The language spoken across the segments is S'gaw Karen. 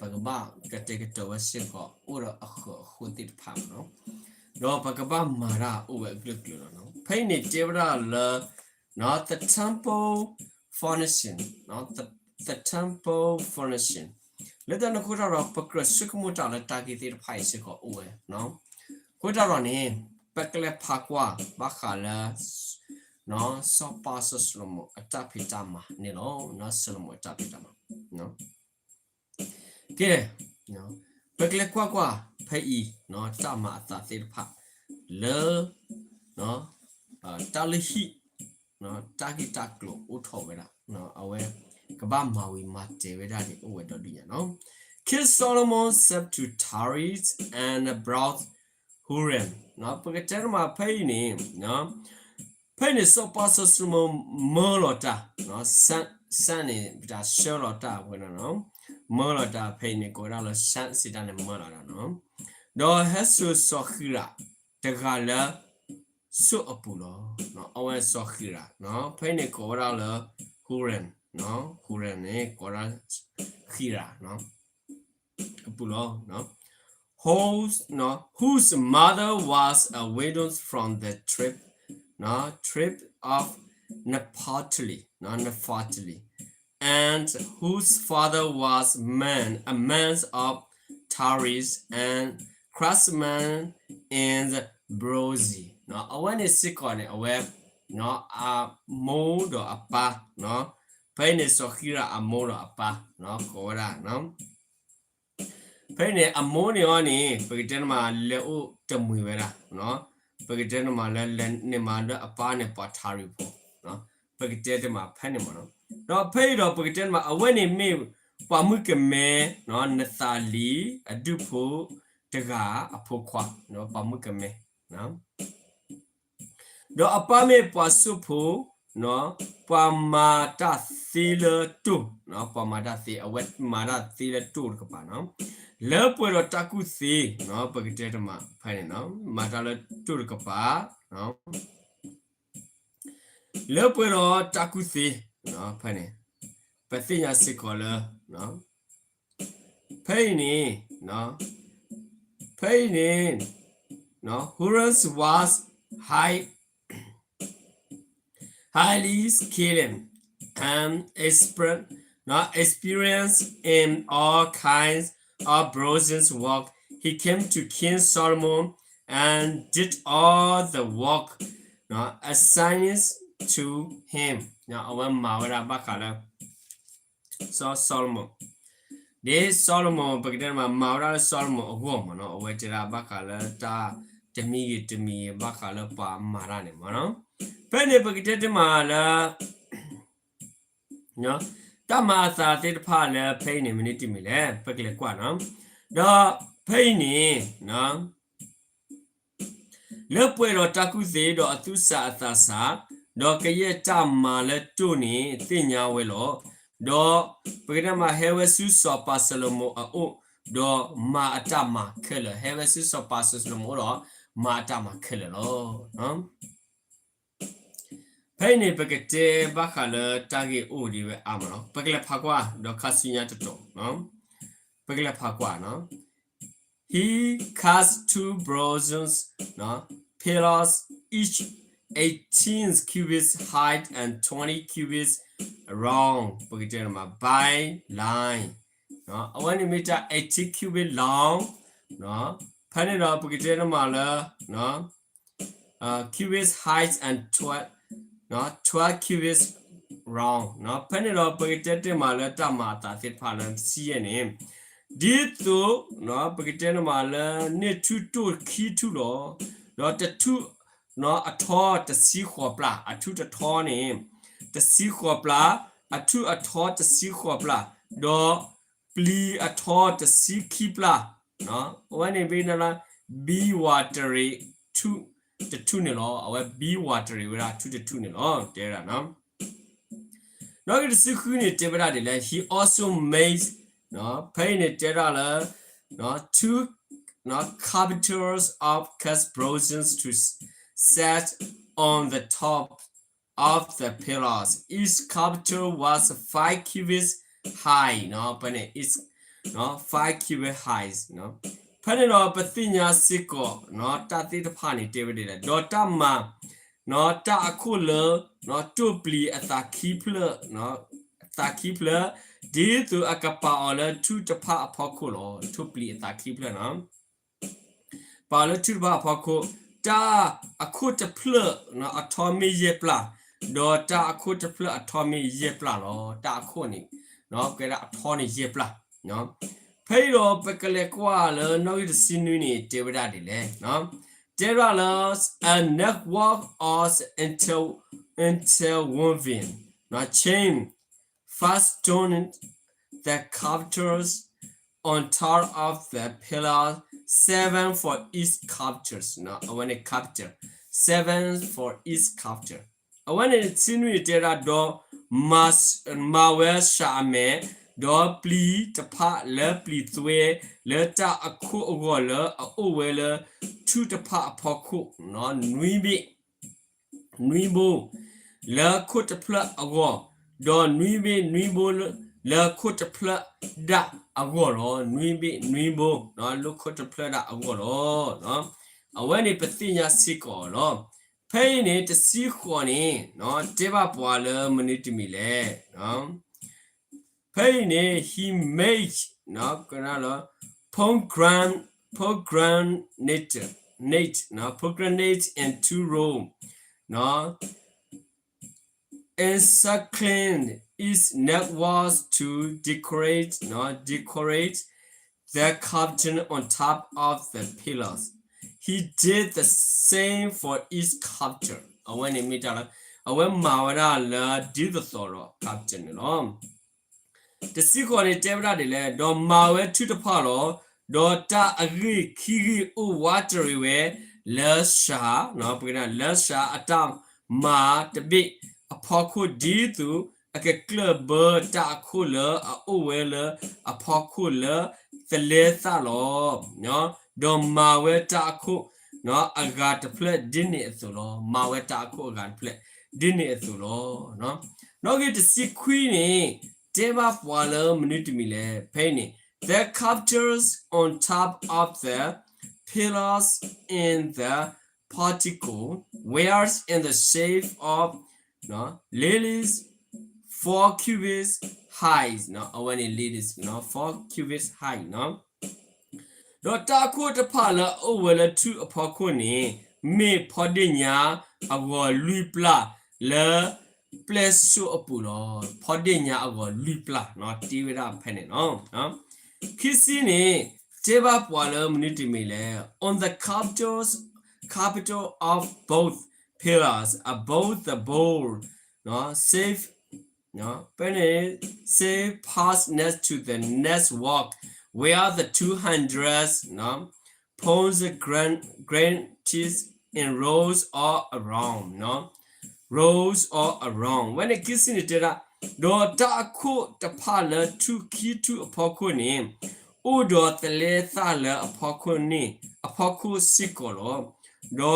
ပကဘၣ်ကတဲာ်ကတီၤဝဲစ့ၢ်ကီး အိၣ်ဒီးအဃၢၤအဃိသ့ၣ်တဖၣ်လီၤ. ဒီးပကဘၣ်မၤတၢ်အိၣ်ဝဲအကလုာ်ကလုာ်လီၤ. ဖဲအံၤန့ၣ်တဲဝဲဒၣ်လၢ the temple furnishing, the temple furnishing လၢတၢ်န့ၣ်အဃိတၢ်ဒီး ပကြၢးဆိကမိၣ်တၢ်လၢတၢ်ဂ့ၢ်သ့ၣ်တဖၣ်အံၤစ့ၢ်ကီးအိၣ်ဝဲ အဃိတၢ်ဒီးန့ၣ် ပကလဲၤဖးကွၢ်ဘၣ်ဃးလၢ စီၤပၤစီၤၡလိၤမိၤအတၢ်ဖံးတၢ်မၤန့ၣ်လီၤ. စီၤၡလိၤမိၤအတၢ်ဖံးတၢ်မၤ ကဲ, ပကလဲၤကွၢ်ကွၢ်ဖဲအံၤ တၢ်မၤအသးသ့ၣ်တဖၣ်လၢ တၢ်လုၢ်ဟံၣ် တၢ်ဂ့ၢ်တၢ်ကျိၤအိၣ်ထီၣ်ဝဲဒၣ် အဝဲကဘၣ်မၤဝံၤမၤတဲာ်ဝဲဒၣ်န့ၣ် အိၣ်ဝဲဒီဒူၣ်ညါလီၤ. King Solomon said to Tyrus and brought Huram, ပကတဲတမးဖဲအံၤန့ၣ် ဖဲအံၤန့ၣ် စီၤပၤစီၤၡလိၤမိၤမၢလီၤတၢ် စဲးန့ၣ် ပတၢ်ဆှၢလီၤတၢ်ဝဲဒၣ် မၢလီၤတၢ်ဖဲအံၤန့ၣ် ကိးဝဲဒၣ်လၢ စဲးစံးတၢ်န့ၣ်မၢလီၤတၢ် ဒီးဟဲစိာ်စီၤဃံရးတဂၤလၢ စိၣ်အပူၤလီၤ. အဝဲစီၤဃံရး ဖဲအံၤန့ၣ်ကိးဝဲဒၣ်လၢ Huram, Huram န့ၣ် ကိးဝဲဒၣ်ဃံရး အပူၤလီၤ. whose, whose mother was a widow from the tribe, tribe of Naphtali, Naphtali, and whose father was man, a man of Taris and craftsman in the bronze. အဝဲန့ၣ်စ့ၢ်ကီးန့ၣ် အဝဲ အမိၢ်ဒီးအပၢ်, ဖဲအံၤန့ၣ် စီၤဃံရးအမိၢ်ဒီးအပၢ် ကိးဝဲဒၣ် ဖဲအံၤန့ၣ် အမိၢ်န့ၣ်အီၤန့ၣ် ပကတဲတမး လဲၤအိၣ်တမှံၤဝဲဒၣ်, ပကတဲတမးလၢ လဲၤန့ၢ်မးလၢအပၢ်န့ၣ် ပှၤထၣ်ရံၣ်ဖိ, ပကတဲတမးဖဲန့ၣ်မး, ဒီးဖဲအံၤဒီး ပကတဲတမး အဝဲန့ၣ်မ့ၢ်ပှၤမုၣ်ကမဲ နသၤလံၤအဒူၣ်ဖိတဂၤအဖိခွါ, ပှၤမုၣ်ကမဲ ဒီးအပၢ်မ့ၢ်ပှၤစိၣ်ဖိ, ပှၤမၤတၢ်သ့လၢတိၢ်, ပှၤမၤတၢ်သ့, အဝဲမၤတၢ်သ့လၢတိၢ်တကပၤနီၤ, လၢပှဲၤဒီးတၢ်ကူၣ်သ့, ပကတဲတမးဖဲန့ၣ်, မၤတၢ်လၢတိၢ်တကပၤ, လၢပှဲၤဒီးတၢ်ကူၣ်သ့, ဖဲန့ၣ်, ပသ့ၣ်ညါစ့ၢ်ကီးလၢ ဖဲအံၤန့ၣ်, ဖဲအံၤန့ၣ်, Huram was high, highly skilled and expert, experienced in all kinds of bronze work. He came to King Solomon and did all the work assigned to him. အဝဲမၤဝဲဒၣ်ဘၣ်ဃးလၢ စီၤၡလိၤမိၤ, ဒ်စီၤၡလိၤမိၤ ပကတဲတမး မၤဝဲဒၣ်လၢစီၤၡလိၤမိၤအဂီၢ်မးနီၤ, အဝဲတဲဒၣ်ဘၣ်ဃးလၢတၢ်တမံၤဂ့ၤတမံၤဂ့ၤ ဘၣ်ဃးလၢပှၤမၤတၢ်န့ၣ်မးနီၤ, ဖဲန့ၣ်ပကတဲတမးလၢ တၢ်မၤအသးသ့ၣ်တဖၣ်လၢဖဲအံၤန့ၣ် မနုၤတမံၤလဲၣ် ပကလဲၤကွၢ်နီၤ, ဒီးဖဲအံၤန့ၣ် လၢပှဲၤဒီးတၢ်ကူၣ်သ့ ဒီးအသူၣ်ဆးအသးဆး, ဒီးကယဲၢ်တၢ်မၤလၢတိၢ်န့ၣ်သ့ၣ်ညါဝဲလီၤ. ဒီးပကတဲမးဟဲဝဲဆူစီၤပၤၡလိၤမိၤအအိၣ်, ဒီးမၤအတၢ်မၤခဲလၢာ်, ဟဲဝဲဆူစီၤပၤၡလိၤမိၤအအိၣ်ဒီး မၤအတၢ်မၤခဲလၢာ်လီၤ. ဖဲအံၤန့ၣ် ပကတဲဘၣ်ဃးလၢတၢ်ဂ့ၢ်အိၣ်ဒံးဝဲအါမးလီၤ. ပကလဲၤဖးကွၢ် ဒီးခါဆူညါတတီၤ, ပကလဲၤဖးကွၢ် He cast two bronze pillars, each eighteen cubits high and twenty cubits long, ပကတဲမး by line, အဝဲန့ၣ်မ့ၢ်တၢ် eighteen cubit long, ဖဲန့ၣ်ဒီးပကတဲမးလၢ cubits high and twelve, twelve cubits round, ဖဲန့ၣ်ဒီးပကတဲတ့ၢ်မးလၢတၢ်မၤအသးသ့ၣ်တဖၣ်လၢတဆံယဲၢ်န့ၣ်, ဒ်သိး ပကတဲတ့ၢ်မးလၢန့ၢ်ထူၣ်တိၢ်ခံထူၣ်လီၤ. ဒီးတထူၣ်အထီတဆံဃိးပျၢ်, အထူၣ်တထီန့ၣ် တဆံဃိးပျၢ်, အထူၣ်အထီတဆံဃိးပျၢ်, ဒီးပျံၤအထီတဆံခံပျၢ်, အဝဲန့ၣ်မ့ၢ်ဒၣ်လၢ ဘံဝးတရံးထူၣ်တထူၣ်န့ၣ်လီၤ. အဝဲဘံဝးတရံးဝဲဒၣ်ထူၣ်တထူၣ်န့ၣ်လီၤ တဲဝဲဒၣ်နီၤ. ဒီးဂ့ၢ်တဆံဃုန့ၣ်တဲဝဲဒၣ်ဒ်လဲၣ်, he also made, ဖဲအံၤန့ၣ်တဲဒၣ်လၢ two carpenters of cast bronze to set on the top of the pillars. Each carpenter was five cubits high, ဖဲန့ၣ် each five cubit height. ဖဲန့ၣ်ဒီးပသ့ၣ်ညါစ့ၢ်ကီး တၢ်သ့ၣ်တဖၣ်န့ၣ်တဲဝဲဒ်လဲၣ်, ဒီးတၢ်မၤ တၢ်အခိၣ်လၢ တိၢ်ပျံၤအသးခံဖျၢၣ်, အသးခံဖျၢၣ်, ဒ်သိးအကပာ်အီၤလၢထူၣ်တဖၣ်အဖီခိၣ်လီၤ. တိၢ်ပျံၤအသးခံဖျၢၣ်န့ၣ် ပာ်လၢထူၣ်တဖၣ်အဖီခိၣ်, တၢ်အခိၣ်တဖျၢၣ်အထီမ့ၢ်ယဲၢ်ပျၢ်, ဒီးတၢ်အခိၣ်တဖျၢၣ်အထီမ့ၢ်ယဲၢ်ပျၢ်လီၤ. တၢ်အခိၣ်န့ၣ် ကဲဒၣ်အထီန့ၣ်ယဲၢ်ပျၢ်. ဖဲအံၤဒီးပကလဲၤကွၢ်လၢနီၣ်ဂံၢ်တဆံနွံန့ၣ် တဲဝဲဒၣ်ဒ်လဲၣ်, တဲဝဲဒၣ်လၢ a network of inter interwoven chain fastened the carpenters on top of the pillar, seven for each carpenter. အဝဲန့ၣ် carpenter, seven for each carpenter. အဝဲန့ၣ်တဆံနွံန့ၣ်တဲဝဲဒၣ်ဒီး မၤဝဲစှၤအမဲာ်, ဒီးပျံၤတဖၣ်လၢပျံၤသွဲ လၢတၢ်အခိၣ်အဂီၢ်လၢအအိၣ်ဝဲလၢ ထူၣ်တဖၣ်အဖီခိၣ် နွံဘ့ၣ် နွံဘိ လၢခိၣ်တဖျၢၣ်အဂီၢ်, ဒီးနွံဘ့ၣ်နွံဘိ လၢခိၣ်တဖျၢၣ်ဒၣ်အဂီၢ်လီၤ. နွံဘ့ၣ်နွံဘိ လၢခိၣ်တဖျၢၣ်ဒၣ်အဂီၢ်လီၤ. အဝဲန့ၣ်ပသ့ၣ်ညါစ့ၢ်ကီးလီၤ. ဖဲအံၤန့ၣ် တဆံဃိးန့ၣ် တဲဘၣ်ပှၤလၢမနုၤတမံၤလဲၣ်. ဖဲအံၤန့ၣ် he made, ကလၢ pomegranate, pomegranate, pomegranate and two row, encircling its networks to decorate, decorate the curtain on top of the pillars. He did the same for each curtain. အဝဲန့ၣ်မ့ၢ်တၢ်လၢ အဝဲမၤဝဲဒၣ်လၢဒ်သိးသိးဒီး curtain န့ၣ်လီၤ. တဆံဃိးန့ၣ် တဲဝဲဒၣ်ဒ်လဲၣ်, ဒီးမၤဝဲထူၣ်တဖၣ်လီၤ. ဒီးတၢ်အဂ့ၢ်ခံဂ့ၢ်အိၣ်ဝးတရံးဝဲ လၢစှၤ, ပကတဲလၢစှၤအတၢ်မၤတဘ့ၣ် အဖီခိၣ် ဒ်သိးအကကျၢၢ်ဘၢတၢ်အခိၣ်လၢအအိၣ်ဝဲလၢအဖီခိၣ်လၢသလဲသၣ်လီၤ. ဒီးမၤဝဲတၢ်အခိၣ် အဂၤတဖျၢၣ်ဒ်န့ၣ်အသိးလီၤ. မၤဝဲတၢ်အခိၣ်အဂၤတဖျၢၣ်ဒ်န့ၣ်အသိးလီၤ. နီၣ်ဂံၢ်တဆံခွံန့ၣ် တဲဘၣ်ပှၤလၢမနုၤတမံၤလဲၣ်. ဖဲအံၤန့ၣ် the carvings on top of the pillars in the portico were in the shape of lilies four cubits high. အဝဲန့ၣ် lilies four cubits high ဒီးတၢ်အခိၣ်တဖၣ်လၢအအိၣ်ဝဲလၢထူၣ်အဖီခိၣ်န့ၣ် မ့ၢ်ဖီဒ့ၣ်ညါအဂီၤလွံၢ်ပျၢ်လၢပျဲၢ်စိၣ်အပူၤလီၤ. ဖီဒ့ၣ်ညါအဂီၤလွံၢ်ပျၢ် တ့ဝဲဒၣ်ဖဲန့ၣ်လီၤ. ခံဆံန့ၣ် တဲဘၣ်ပှၤလၢမနုၤတမံၤလဲၣ်. On the capitals, capital of both pillars, above the bowl, safe, ဖဲန့ၣ် safe pass next to the next wall, where the two hundred pounds granite in rows all around, rows all around. ဝဲန့ၣ်ခံဆံန့ၣ်တဲဒၣ်, ဒီးတၢ်အခိၣ်တဖၣ်လၢထူၣ်ခံထူၣ်အဖီခိၣ်န့ၣ် အိၣ်ဒီးသလဲသၣ်လၢအဖီခိၣ်န့ၣ် အဖီခိၣ်စ့ၢ်ကီးလီၤ. ဒီး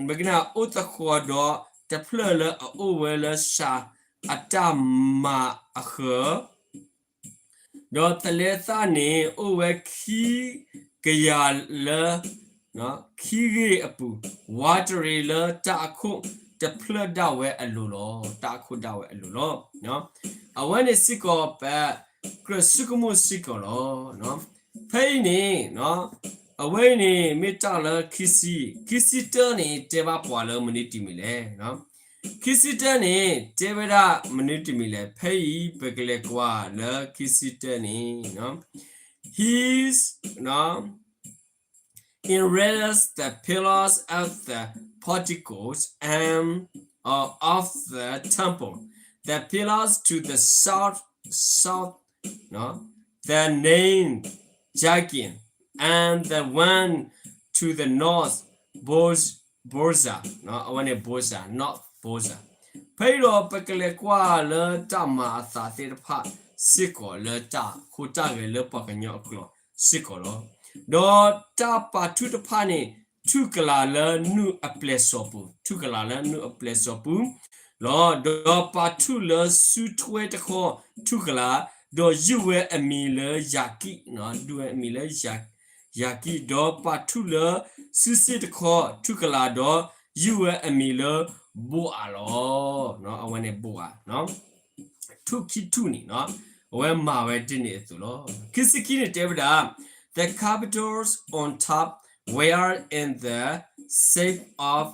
မ့ၢ်ကနၣ် အိၣ်သဃီၤဒီးတဖျၢၣ်လၢအအိၣ်ဝဲလၢစှၤအတၢ်မၤအဃၢၤ ဒီးသလဲသၣ်န့ၣ် အိၣ်ဝဲခံကယၤလၢ ခံဂ့ၢ်အပူၤ, ဝးတရံးလၢတၢ်အခိၣ်တဖျၢၣ်ဒၣ်ဝဲအလိၤလီၤ. တၢ်အခိၣ်ဒၣ်ဝဲအလိၤလီၤ. အဝဲန့ၣ်စ့ၢ်ကီး ပကြၢးဆိကမိၣ်စ့ၢ်ကီးလီၤ. ဖဲအံၤန့ၣ် အဝဲအံၤန့ၣ် မ့ၢ်တၢ်လၢခံဆံ, ခံဆံတၢန့ၣ် တဲဘၣ်ပှၤလၢမနုၤတမံၤလဲၣ်. ခံဆံတၢန့ၣ် တဲဝဲဒၣ်မနုၤတမံၤလဲၣ်. ဖဲအံၤ ပကလဲၤကွၢ်လၢခံဆံတၢန့ၣ် He erected the pillars of the porticos and, uh, of the temple, the pillars to the south, south, no? The name Jakin, and the one to the north, Boz, Boza, အဝဲန့ၣ် Boza, not Boza. ဖဲအံၤဒီးပကလဲၤကွၢ်လၢတၢ်မၤအသးသ့ၣ်တဖၣ်စ့ၢ်ကီး လၢတၢ်ခိတၢ်ဂဲၤလၢပှၤကညီအကျိာ်စ့ၢ်ကီးလီၤ. ဒီးတၢ်ပာ်ထူၣ်တဖၣ်န့ၣ် ထူၣ်ကလာ်လၢနုၢ်အပျဲၢ်စီၤပူၤ, ထူၣ်ကလာ်လၢနုၢ်အပျဲၢ်စီၤပူၤလီၤ. ဒီးပာ်ထူၣ်လၢစုထွဲတခီ ထူၣ်ကလာ် ဒီးယုၢ်ဝဲအမံၤလၢယၤကံၣ်, ဒုးဝဲအမံၤလၢယၤကံၣ်, ဒီးပာ်ထူၣ်လၢစုစ့ၣ်တခီ ထူၣ်ကလာ်ဒီး ယုၢ်ဝဲအမံၤလၢ ဘိအးလီၤ. အဝဲန့ၣ်ဘိအး ထူၣ်ခံထူၣ်န့ၣ် အဝဲမၤဝဲဒ်န့ၣ်အသိးလီၤ. ခံဆံခံန့ၣ်တဲဝဲဒၣ်, The capitals on top were in the shape of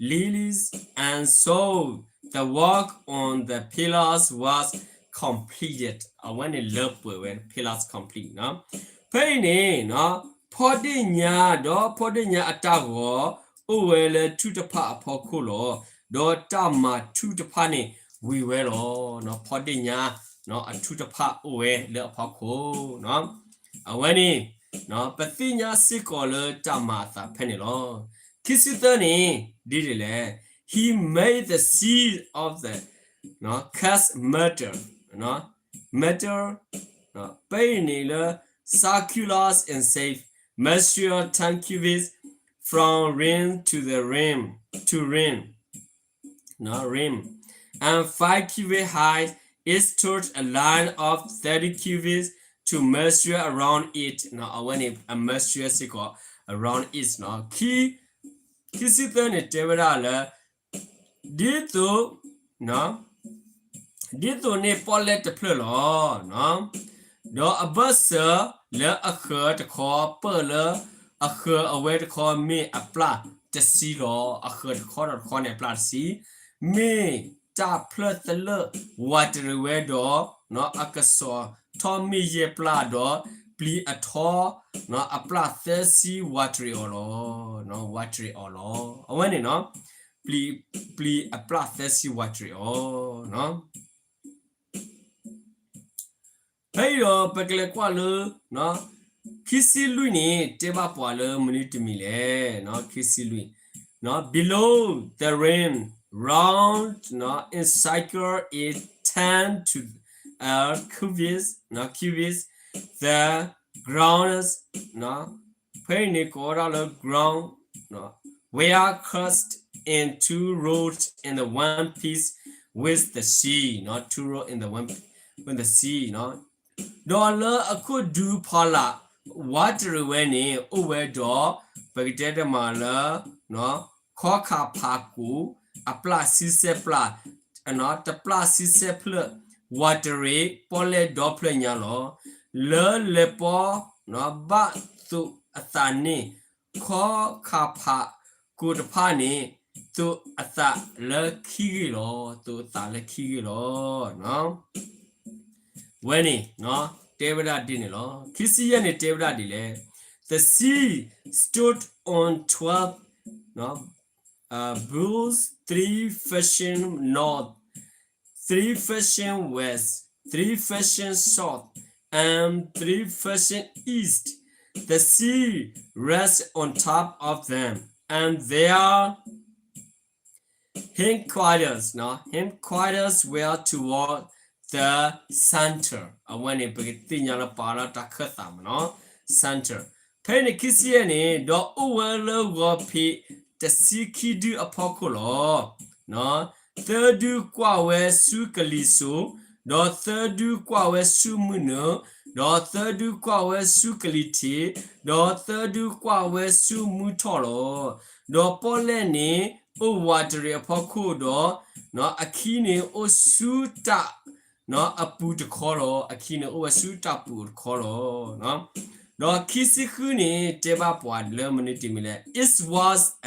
lilies, and so the work on the pillars was completed. အဝဲန့ၣ်လၢပှဲၤဝဲ pillars complete ဖဲအံၤန့ၣ် ဖီဒ့ၣ်ညါ ဒီးဖီဒ့ၣ်ညါအတၢ်ဂီၤ အိၣ်ဝဲလၢထူၣ်တဖၣ်အဖီခိၣ်လီၤ. ဒီးတၢ်မၤထူၣ်တဖၣ်န့ၣ်ဝံၤဝဲလီၤ. ဖီဒ့ၣ်ညါအထူၣ်တဖၣ်အိၣ်ဝဲလၢအဖီခိၣ် အဝဲန့ၣ် ပသ့ၣ်ညါစ့ၢ်ကီးလၢတၢ်မၤအသးဖဲန့ၣ်လီၤ. ခံဆံသၢန့ၣ် ဒ်န့ၣ်လဲၣ်, He made the seed of the cast metal, metal, ပအံၤန့ၣ်လၢ circular in shape, measure ten cubits from rim to the rim, to rim, rim, and five cubits high, it took a line of thirty cubits to measure around it. အဝဲန့ၣ် အ measure စ့ၢ်ကီး around it ခံဆံသၢန့ၣ်တဲဝဲဒၣ်လၢ ဒ်သိး ဒ်သိးန့ၣ်ပီၣ်လဲၣ်တဖျၢၣ်လီၤ. ဒီးအဘၢၣ်စၢၤလၢအဃၢၤတခီ ပၢၢ်လၢအဃၢၤအဝဲတခီမ့ၢ်အပျၢ်တဆံလီၤ. အဃၢၤတခီဒီးတခီန့ၣ် အပျၢ်တဆံ, မ့ၢ်တၢ်ဖျၢၣ်သလၢၣ်ဝးတရံးဝဲဒီး အကစီၤထီၣ်မ့ၢ်ယဲၢ်ပျၢ်ဒီး ပျံၤအထီ အပျၢ်သၢဆံဝးတရံးအီၤလီၤ. ဝးတရံးအီၤလီၤ. အဝဲန့ၣ် ပျံၤအပျၢ်သၢဆံဝးတရံးအီၤ ဖဲအံၤဒီးပကလဲၤကွၢ်လၢ ခံဆံလွံၢ်န့ၣ် တဲဘၣ်ပှၤလၢမနုၤတမံၤလဲၣ်. ခံဆံလွံၢ် Below the rim, round in circle is ten to a cubit, cubit, the ground, ဖဲအံၤန့ၣ်ကိးဝဲဒၣ်လၢ ground were cut in two rows in the one piece with the sea, two rows in the one with the sea. ဒီးလၢအခိၣ်ဒူဖီလာ် ဝးတရံးဝဲန့ၣ် အိၣ်ဝဲဒီး ပကတဲတမးလၢ ခီခးဖးကိာ် အပျၢ်ဆံဆဲပျၢ် တပျၢ်ဆံဆဲဖျၢၣ် ဝးတရံး ပီၣ်လဲၣ်ဒီဖျၢၣ်ညါလီၤ. လၢလဲၤပီ ဘၣ်သိးအသးန့ၣ် ခီခးဖးကိာ်တဖၣ်န့ၣ် သိးအသးလၢခံဂ့ၢ်လီၤ. သိးအသးလၢခံဂ့ၢ်လီၤ. ဝဲန့ၣ် တဲဝဲဒၣ်ဒ်န့ၣ်လီၤ. ခံဆံယဲၢ်န့ၣ်တဲဝဲဒၣ်ဒ်လဲၣ်. The sea stood on twelve bulls, three facing north, three facing west, three facing south, and three facing east. The sea rests on top of them, and their hindquarters, hindquarters were toward the center. အဝဲန့ၣ် ပကသ့ၣ်ညါလၢပာ်လၢတၢ်ခၢၣ်သးမးနီၤ center. ဖဲန့ၣ်ခံဆံယဲၢ်န့ၣ် ဒီးအိၣ်ဝဲလၢဂီၤဖံးတဆံခံဒုအဖီခိၣ်လီၤ. သၢဒုကွၢ်ဝဲဆူကလံၤစိး, ဒီးသၢဒုကွၢ်ဝဲဆူမုၢ်နုာ်, ဒီးသၢဒုကွၢ်ဝဲဆူကလံၤထံး, ဒီးသၢဒုကွၢ်ဝဲဆူမုၢ်ထီၣ်လီၤ. ဒီးပီၣ်လဲၣ်န့ၣ် အိၣ်ဝးတရံးအဖီခိၣ်ဒီး အခံန့ၣ်အိၣ်ဆူတၢ် အပူၤတခီလီၤ. အခံန့ၣ်အိၣ်ဝဲဆူတၢ်ပူၤတခီလီၤ. ဒီးခံဆံဃုန့ၣ် တဲဘၣ်ပှၤလၢမနုၤတမံၤလဲၣ်. It was a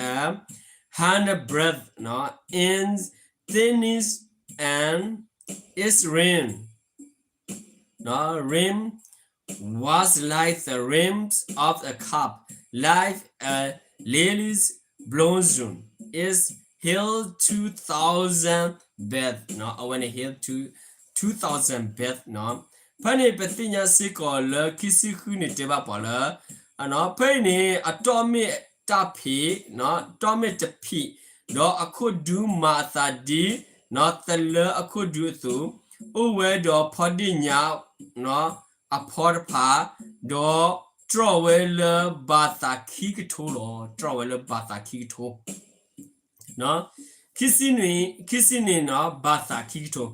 hundred breadth in thickness, and its rim, rim was like the rims of a cup, like a lily's blossom. It held two thousand bath, အဝဲန့ၣ် held two, two thousand bath. ဖဲန့ၣ်ပသ့ၣ်ညါစ့ၢ်ကီးလၢခံဆံဃုန့ၣ်တဲဘၣ်ပှၤလၢ ဖဲအံၤန့ၣ် အတီၢ်မ့ၢ်တၢ်ဖံး, တီၢ်မ့ၢ်တဖံး, ဒီးအခိၣ်ဒူမၤအသးဒ် သလၢအခိၣ်ဒူအသိး, အိၣ်ဝဲဒီးဖီဒ့ၣ်ညါ အဖီတဖၣ်, ဒီးတြီၢ်ဝဲလၢဘၣ်သးခံကထိလီၤ. တြီၢ်ဝဲလၢဘၣ်သးခံကထိ ခံဆံန့ၣ်, ခံဆံန့ၣ်နီၤ ဘၣ်သးခံကထိ,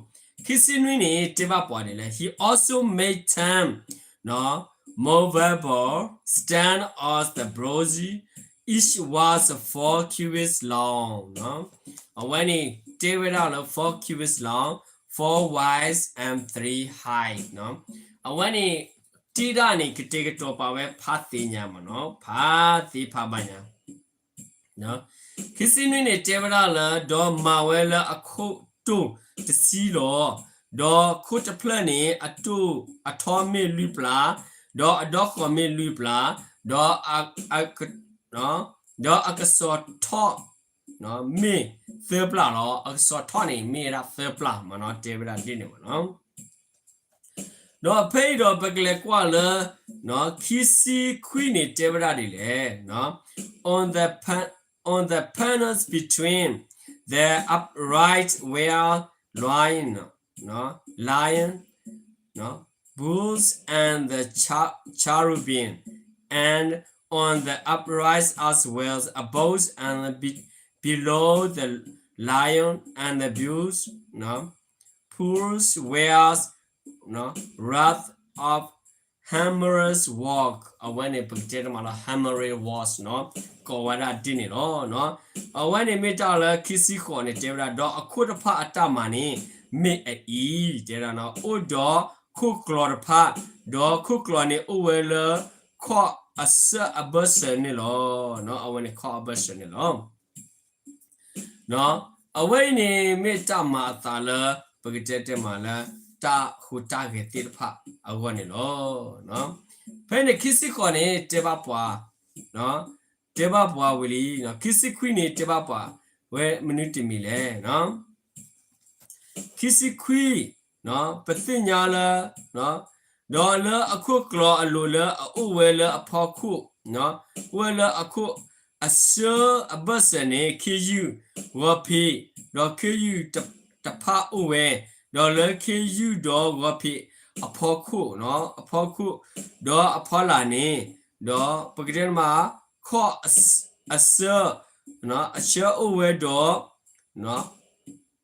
ခံဆံနွံန့ၣ် တဲဘၣ်ပှၤဒ်လဲၣ်, he also made ten, နီၤ, movable stand of the bronze, each was four cubits long, နီၤ. အဝဲန့ၣ်တဲဝဲဒၣ်လၢ four cubits long, four wide and three high, နီၤ. အဝဲန့ၣ် တ့ဒၣ်န့ၣ် ကတဲာ်ကတီၤပာ်ဝဲဖးသ့ၣ်ညါမ့ၢ်နီၤ, ဖးသ့ၣ်ဖးဘၣ်ညါ ခံဆံနွံန့ၣ် တဲဝဲဒၣ်လၢ ဒီးမၤဝဲလၢအခိၣ်တိၢ်တဆံလီၤ. ဒီးခိၣ်တဖျၢၣ်န့ၣ် အတိၢ်အထီမ့ၢ်လွံၢ်ပျၢ်, ဒီးအဒီဃီၤမ့ၢ်လွံၢ်ပျၢ်, ဒီးအ ဒီးအကစီၤထီၣ်မ့ၢ်သၢပျၢ်လီၤ. အကစီၤထီၣ်န့ၣ် မ့ၢ်ဝဲဒၣ်သၢပျၢ်မ့ၢ်နီၤ, တဲဝဲဒၣ်ဒ်န့ၣ်မ့ၢ်နီၤ. ဒီးဖဲအံၤဒီးပကလဲၤကွၢ်လၢ ခံဆံခွံန့ၣ် တဲဝဲဒၣ်ဒ်လဲၣ်, on the pan- on the panels between the uprights were lion, lion, bulls and the cherubim, and on the uprights as well above and below the lion and the bulls, pools were wrought of hammered work, အဝဲန့ၣ် ပကတဲတမးလၢ hammered work နီၤ, ကိးဝဲဒၣ်ဒ်န့ၣ်လီၤ. အဝဲန့ၣ်မ့ၢ်တၢ်လၢခံဆံဃိးန့ၣ် တဲဝဲဒၣ် ဒီးအခိၣ်တဖၣ်အတၢ်မၤန့ၣ် မ့ၢ်အအံၤ တဲဝဲဒၣ် အိၣ်ဒီးခိၣ်ကျီၤတဖၣ်, ဒီးခိၣ်ကျီၤန့ၣ်အိၣ်ဝဲလၢ ခီၣ်အဆၢအဘၢၣ်စၢၤန့ၣ်လီၤ. အဝဲန့ၣ်ခီၣ်အဘၢၣ်စၢၤန့ၣ်လီၤ. အဝဲအံၤန့ၣ်မ့ၢ်တၢ်မၤအသးလၢ ပကတဲတဲမးလၢ တၢ်ဟူးတၢ်ဂဲၤသ့ၣ်တဖၣ်အဂီၢ်န့ၣ်လီၤ. ဖဲန့ၣ်ခံဆံဃိးန့ၣ် တဲဘၣ်ပှၤ, တဲဘၣ်ပှၤဝံၤလံ, ခံဆံခွံန့ၣ် တဲဘၣ်ပှၤဝဲမနုၤတမံၤလဲၣ်. ခံဆံခွံ, ပသ့ၣ်ညါလၢ ဒီးလၢအခိၣ်ကျီၤအလိၤလၢအအိၣ်ဝဲလၢအဖီခိၣ်, အိၣ်ဝဲလၢအခိၣ်အဆၢအဘၢၣ်စၢၤန့ၣ် ခ့ယုၢ်, ဂီၤဖံး, ဒီးခ့ယုၢ်တဖၣ်အိၣ်ဝဲ, ဒီးလၢခ့ယုၢ်ဒီးဂီၤဖံးအဖီခိၣ်, အဖီခိၣ်, ဒီးအဖီလာ်န့ၣ်, ဒီးပကတဲမး ခီၣ်အဆၢ, အဆၢအိၣ်ဝဲဒီး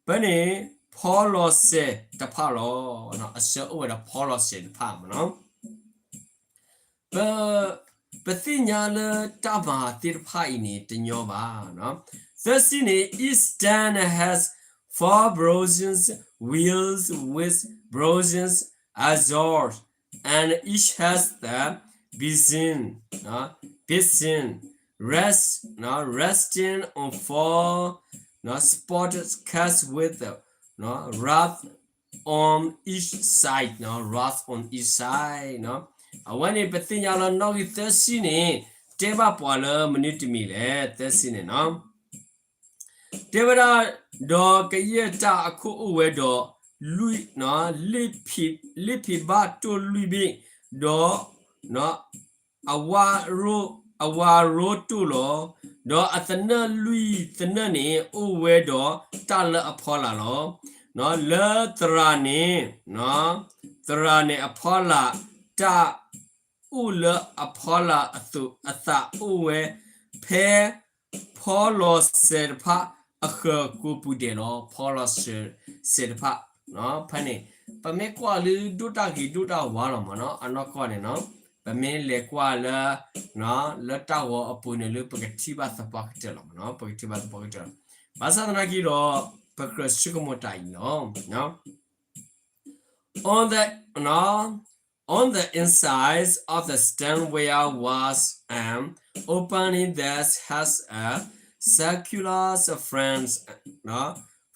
ဖဲန့ၣ် ဖီလီၤစဲၤတဖၣ်လီၤ. အဆၢအိၣ်ဝဲဒီးဖီလီၤစဲၤတဖၣ်မ့ၢ်နီၤ. ပ, ပသ့ၣ်ညါလၢတၢ်မၤသ့ၣ်တဖၣ်အံၤန့ၣ်တညီဘၣ်. Thirteen န့ၣ် each stand has four bronze wheels with bronze axles, and each has the basin, basin rest, resting on four supports cast with rods on each side, rods on each side. အဝဲန့ၣ် ပသ့ၣ်ညါလၢနီၣ်ဂံၢ်သၢဆံန့ၣ် တဲဘၣ်ပှၤလၢမနုၤတမံၤလဲၣ်, သၢဆံန့ၣ်နီၤ. တဲဝဲဒၣ်, ဒီးကယဲၢ်တၢ်အခိၣ်အိၣ်ဝဲဒီး လွံၢ်, လ့ၣ်ဖံးဘၣ်တိၢ်လွံၢ်ဘ့ၣ်, ဒီး အဝါရိ, အဝါရိတိၢ်လီၤ. ဒီးအသနၢၣ်လွံၢ်သနၢၣ်န့ၣ် အိၣ်ဝဲဒီးတၢ်လၢအဖီလာ်လီၤ. လၢသရၣ်န့ၣ်, သရၣ်န့ၣ်အဖီလာ်, တၢ်အိၣ်လၢအဖီလာ်အသိးအသးအိၣ်ဝဲ ဖဲ ဖီလီၤစဲၤတဖၣ်အဃၢၤကိးပူၤဒဲးလီၤ. ဖီလီၤစဲၤတဖၣ်, ဖဲန့ၣ် ပမ့ၢ်ကွၢ်လၢဒိၣ်တၢ်ဂ့ၤဒိၣ်တၢ်ဝါလီၤမ့ၢ်နီၤ, အနီၢ်ကီၢ်န့ၣ်နီၤ, ပမ့ၢ်လဲၤကွၢ်လၢ, လၢတၢ်ဂီၤအပူၤန့ၣ်လၢပကထံၣ်ဘၣ်သပှၢ်ကတၢၢ်လီၤမ့ၢ်နီၤ, ပကထံၣ်ဘၣ်သပှၢ်ကတၢၢ်လီၤ. ဘၣ်ဆၣ်သနာ်က့ဒီး ပကြၢးဆိကမိၣ်တၢ်အံၤလီၤ. On the, on the inside of the stained ware was an opening that has a circular frame,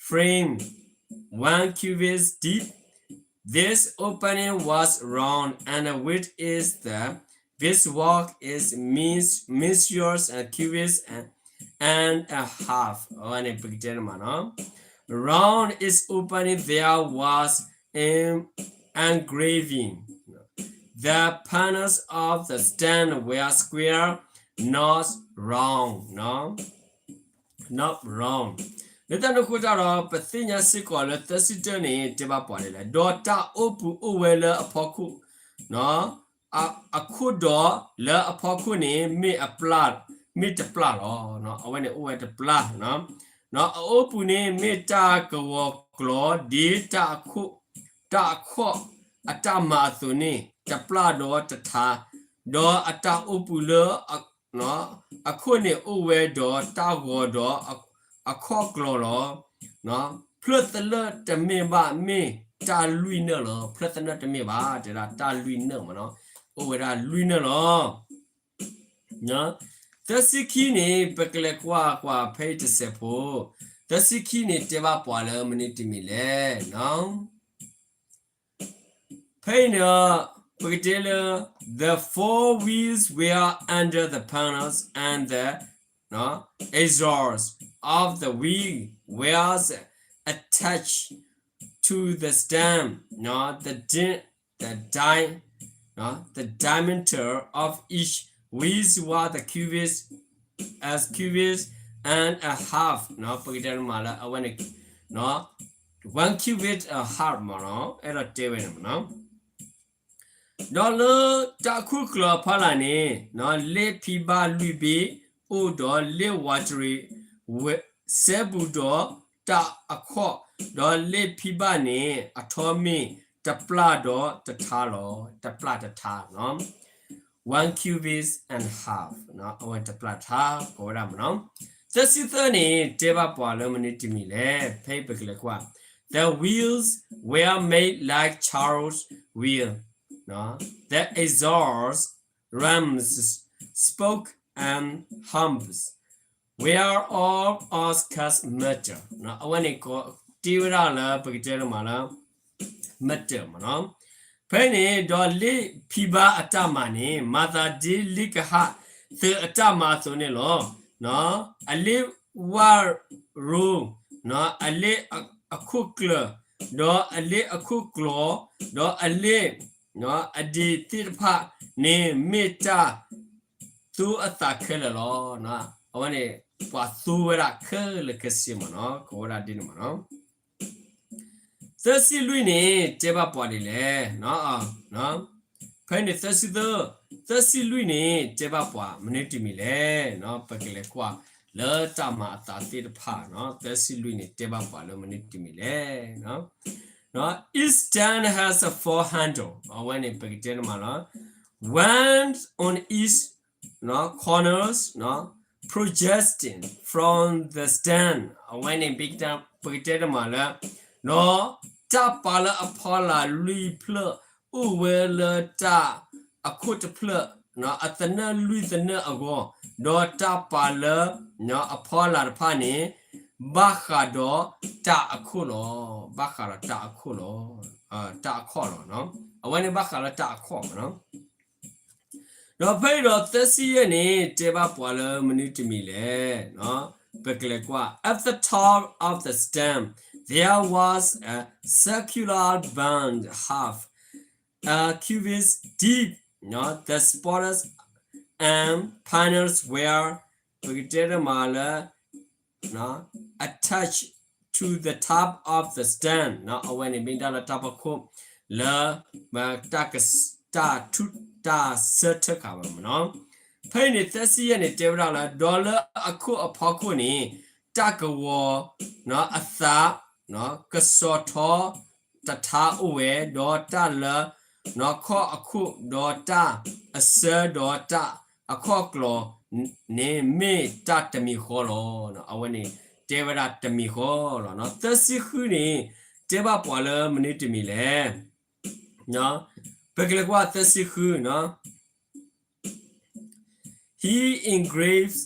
frame one cubit deep. This opening was round and width is the, this work is means, measures and cubits and, and a half. အဝဲန့ၣ် ပကတဲန့ၣ်မးနီၤ. Round its opening there was an engraving. The panels of the stand were square, not round, not round. လၢတၢ်န့ၣ်အဃိတၢ်ဒီး ပသ့ၣ်ညါစ့ၢ်ကီးလၢသၢဆံတၢန့ၣ် တဲဘၣ်ပှၤဒ်လဲၣ်, ဒီးတၢ်အိၣ်ပူၤအိၣ်ဝဲလၢအဖီခိၣ်, အခိၣ်ဒီးလၢအဖီခိၣ်န့ၣ် မ့ၢ်အပျၢ်, မ့ၢ်တပျၢ်လီၤ. အဝဲန့ၣ်အိၣ်ဝဲတပျၢ်, အအိၣ်ပူၤန့ၣ် မ့ၢ်တၢ်ကဝီၤ အခီၣ်ကျီၤ ဒ်တၢ်အခီၣ်အတၢ်မၤအသိးန့ၣ် တပျၢ်ဒီးတထါ, ဒီးအတၢ်အိၣ်ပူၤလၢ အခိၣ်န့ၣ်အိၣ်ဝဲဒီးတၢ်ဂီၤဒီးအခီၣ်ကျီၤလီၤ. ဖျၢၣ်သနၢၣ်တမ့ၢ်ဘၣ် မ့ၢ်တၢ်လွံၢ်နၢၣ်လီၤ. ဖျၢၣ်သနၢၣ်တမ့ၢ်ဘၣ် တဲဒၣ်တၢ်လွံၢ်နၢၣ်မ့ၢ်နီၤ, အိၣ်ဝဲဒၣ်လွံၢ်နၢၣ်လီၤ. သၢဆံခံန့ၣ် ပကလဲၤကွၢ်ကွၢ်ဖဲအံၤတစဲးဖိ, သၢဆံခံန့ၣ် တဲဘၣ်ပှၤလၢမနုၤတမံၤလဲၣ်. ဖဲအံၤန့ၣ် ပကတဲလၢ the four wheels were under the panels and the exhaust of the wheel was attached to the stem, the, di- the, di- the diameter of each wheel was the cubit as cubit and a half ပကတဲမးလၢအဝဲန့ၣ် one cubit a half မ့ၢ်နီၤ အဲၣ်ဒိးတဲဝဲန့ၣ်မ့ၢ်နီၤ ဒီးလၢတၢ်အခိၣ်ကျီၤအဖီလာ်န့ၣ် လ့ၣ်ဖံဘၣ်လွံၢ်ဘ့ၣ်အိၣ်ဒီးလ့ၣ်ဝးတရံး စဲဘူးဒီးတၢ်အခီၣ်, ဒီးလ့ၣ်ဖံဘၣ်န့ၣ် အထီမ့ၢ်တပျၢ်ဒီးတထါလီၤ. တပျၢ်တထါ one cubit and half အဝဲတပျၢ်တထါ ကိးဝဲဒၣ်မ့ၢ်နီၤ. သၢဆံသၢန့ၣ် တဲဘၣ်ပှၤလၢမနုၤတမံၤလဲၣ်. ဖဲအံၤပကလဲၤကွၢ် The wheels were made like chariot wheel, the exhaust rams, spokes and humps were all of cast metal. အဝဲန့ၣ်ကတ့ဝဲဒၣ်လၢပကတဲလၢမးလၢ metal မ့ၢ်နီၤ. ဖဲန့ၣ် ဒီးလ့ၣ်ဖံဘၣ်အတၢ်မၤန့ၣ် မၤသးဒ်လ့ၣ်ကဟၣ်သုးအတၢ်မၤအသိးန့ၣ်လီၤ. အလ့ၣ်ဝၣ်ရိ, အလ့ၣ်အခိၣ်ကျၢၢ်, ဒီးအလ့ၣ်အခိၣ်ကျီၤ, ဒီးအလ့ၣ်အဒံးသ့ၣ်တဖၣ်န့ၣ် မ့ၢ်တၢ်သိအသးခဲလၢာ်လီၤ. အဝဲန့ၣ် ပှၤသိဝဲဒၣ်ခဲလၢာ်ခဲဆ့မ့ၢ်နီၤ ကိးဝဲဒၣ်ဒ်န့ၣ်မ့ၢ်နီၤ. သၢဆံလွံၢ်န့ၣ် တဲဘၣ်ပှၤဒ်လဲၣ်. ဖဲန့ၣ်သၢဆံသၢ, သၢဆံလွံၢ်န့ၣ် တဲဘၣ်ပှၤမနုၤတမံၤလဲၣ်. ပကလဲၤကွၢ်လၢတၢ်မၤအသးသ့ၣ်တဖၣ်, သၢဆံလွံၢ်န့ၣ် တဲဘၣ်ပှၤလၢမနုၤတမံၤလဲၣ်. Each stand has a four handle, အဝဲန့ၣ်ပကတဲတမးလီၤ. One on each corners projecting from the stand, အဝဲန့ၣ် ပကတဲတမးလၢ ဒီးတၢ်ပာ်လၢအဖီလာ်လွံၢ်ဖျၢၣ်အိၣ်ဝဲလၢတၢ်အခိၣ်တဖျၢၣ်, အသနၢၣ်လွံၢ်သနၢၣ်အဂီၢ်, ဒီးတၢ်ပာ်လၢအဖီလာ်တဖၣ်န့ၣ် ဘၣ်ဃးဒီးတၢ်အခိၣ်လီၤ. ဘၣ်ဃးဒီးတၢ်အခိၣ်လီၤ. တၢ်အခီၣ်လီၤ. အဝဲန့ၣ်ဘၣ်ဃးလၢတၢ်အခီၣ်မ့ၢ်နီၤ. ဒီးဖဲအံၤဒီးသၢဆံယဲၢ်န့ၣ် တဲဘၣ်ပှၤလၢမနုၤတမံၤလဲၣ်. ပကလဲၤကွၢ် At the top of the stand there was a circular band half a cubit deep, the spokes and panels were, ပကတဲတမးလၢ attached to the top of the stand, အဝဲန့ၣ်မ့ၢ်ဒၣ်လၢတၢ်ဖီခိၣ်လၢ တၢ်ဆၢထၢၣ်ဃာ်ဝဲမ့ၢ်နီၤ. ဖဲအံၤန့ၣ်သၢဆံယဲၢ်န့ၣ် တဲဝဲဒၣ်လၢ ဒီးလၢအခိၣ်အဖီခိၣ်န့ၣ် တၢ်ကဝီၤအသး ကစီၤထီတထါအိၣ်ဝဲ, ဒီးတၢ်လၢ ခီၣ်အခိၣ် ဒီးတၢ်အဆၢ ဒီးတၢ်အခီၣ်ကျီၤန့ၣ် မ့ၢ်တၢ်တမံၤဃီလီၤ. အဝဲန့ၣ်တဲဝဲဒၣ်တမံၤဃီလီၤ. သၢဆံဃုန့ၣ် တဲဘၣ်ပှၤလၢမနုၤတမံၤလဲၣ်. ပကလဲၤကွၢ်သၢဆံဃု He engraves,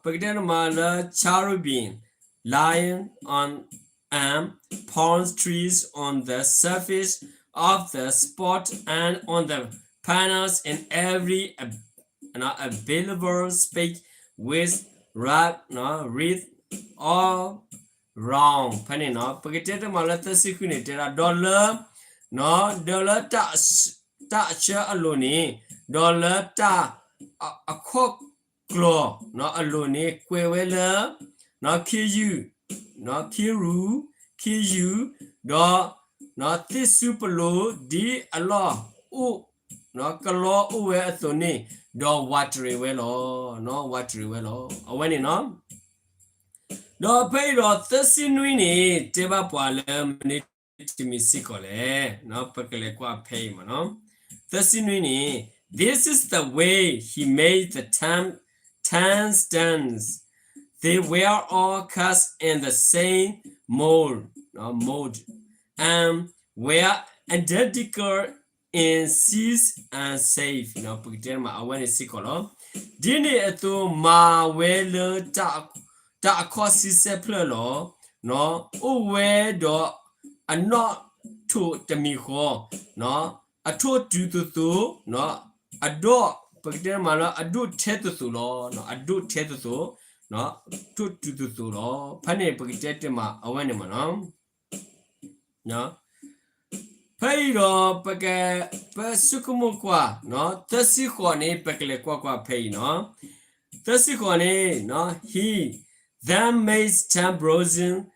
ပကတဲတမးလၢ cherubim, lion, and palm trees on the surface of the spokes and on the panels in every available space with wreaths all round. ဖဲန့ၣ် ပကတဲတမးလၢသၢဆံဃုန့ၣ် တဲဒၣ် ဒီးလၢ ဒီးလၢ တၢ်အဆၢအလိၤန့ၣ် ဒီးလၢတၢ် အခီၣ်ကျီၤအလိၤန့ၣ် ကွဲးဝဲလၢ ခ့ယုၢ်, ခ့ရူၢ်, ခ့ယုၢ်, ဒီး သ့ၣ်စူပလိၤ ဒ်အလီၢ်အိၣ် ကလီအိၣ်ဝဲအသိးန့ၣ် ဒီးဝးတရံးဝဲလီၤ. ဝးတရံးဝဲလီၤ. အဝဲန့ၣ် ဒီးဖဲအံၤဒီးသၢဆံနွံန့ၣ် တဲဘၣ်ပှၤလၢမနုၤတမံၤစ့ၢ်ကီးလဲၣ်, ပကလဲၤကွၢ်ဖဲအံၤမ့ၢ်နီၤ. သၢဆံနွံန့ၣ် This is the way he made the ten, ten stands. They were all cast in the same mold, mold, and were identical in size and shape. ပကတဲမး အဝဲန့ၣ်စ့ၢ်ကီးလီၤ. ဒ်န့ၣ်အသိးမၤဝဲလၢ တၢ်အခီၣ်ဆံဆဲၣ်ဖျၢၣ်လီၤ. အိၣ်ဝဲဒီးအနီၣ်ထိးတမံၤဃီ, အထိၣ်တုၤသိးသိး, အဒိၣ်, ပကတဲမးလၢအဒိၣ်ထဲသိးသိးလီၤ. အဒိၣ်ထဲသိးသိး, ထိၣ်တုၤသိးသိးလီၤ. ဖဲန့ၣ်ပကတဲတဲမး အဝဲန့ၣ်မ့ၢ်နီၤ. ဖဲအံၤဒီး ပက, ပဆိကမိၣ်ကွၢ်, သၢဆံဃိးန့ၣ် ပကလဲၤကွၢ်ကွၢ်ဖဲအံၤနီၤ. သၢဆံဃိးန့ၣ်, he then made ten bronzen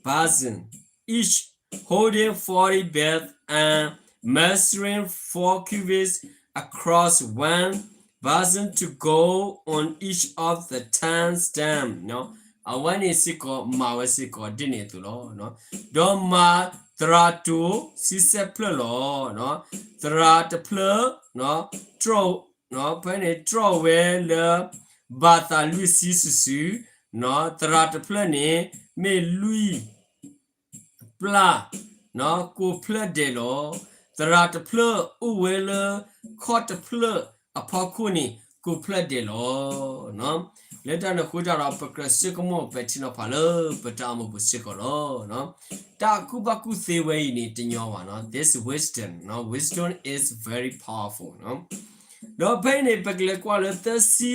basins, each holding forty baths and measuring four cubits across, one basin to go on each of the ten stands. အဝဲန့ၣ်စ့ၢ်ကီး မၤဝဲစ့ၢ်ကီးဒ်န့ၣ်အသိးလီၤ. ဒီးမၤသရၣ်တိၤဆံဆဲၣ်ဖျၢၣ်လီၤ. သရၣ်တဖျၢၣ်, တြီၣ်, ဖဲန့ၣ်တြီၣ်ဝဲလၢ ဘၣ်သးလွံၢ်ဆံစုာ်စုာ်, သရၣ်တဖျၢၣ်န့ၣ် မ့ၢ်လွံၢ် ပျၢ်, ကိးဖျၢၣ်ဒဲးလီၤ. သရၣ်တဖျၢၣ်အိၣ်ဝဲလၢခီၣ်တဖျၢၣ်အဖီခိၣ်န့ၣ် ကိးဖျၢၣ်ဒဲးလီၤ. လၢတၢ်န့ၣ်အဃိတၢ်ဒီး ပကြၢးဆိကမိၣ်ပဲာ်ထံနီၤဖးလၢပတၢ်အိၣ်မူပူၤစ့ၢ်ကီးလီၤ. တၢ်ကူၣ်ဘၣ်ကူၣ်သ့ဝဲအံၤန့ၣ် တညီဘၣ်နီၤ. This wisdom, wisdom is very powerful. ဒီးဖဲအံၤန့ၣ် ပကလဲၤကွၢ်လၢသၢဆံ,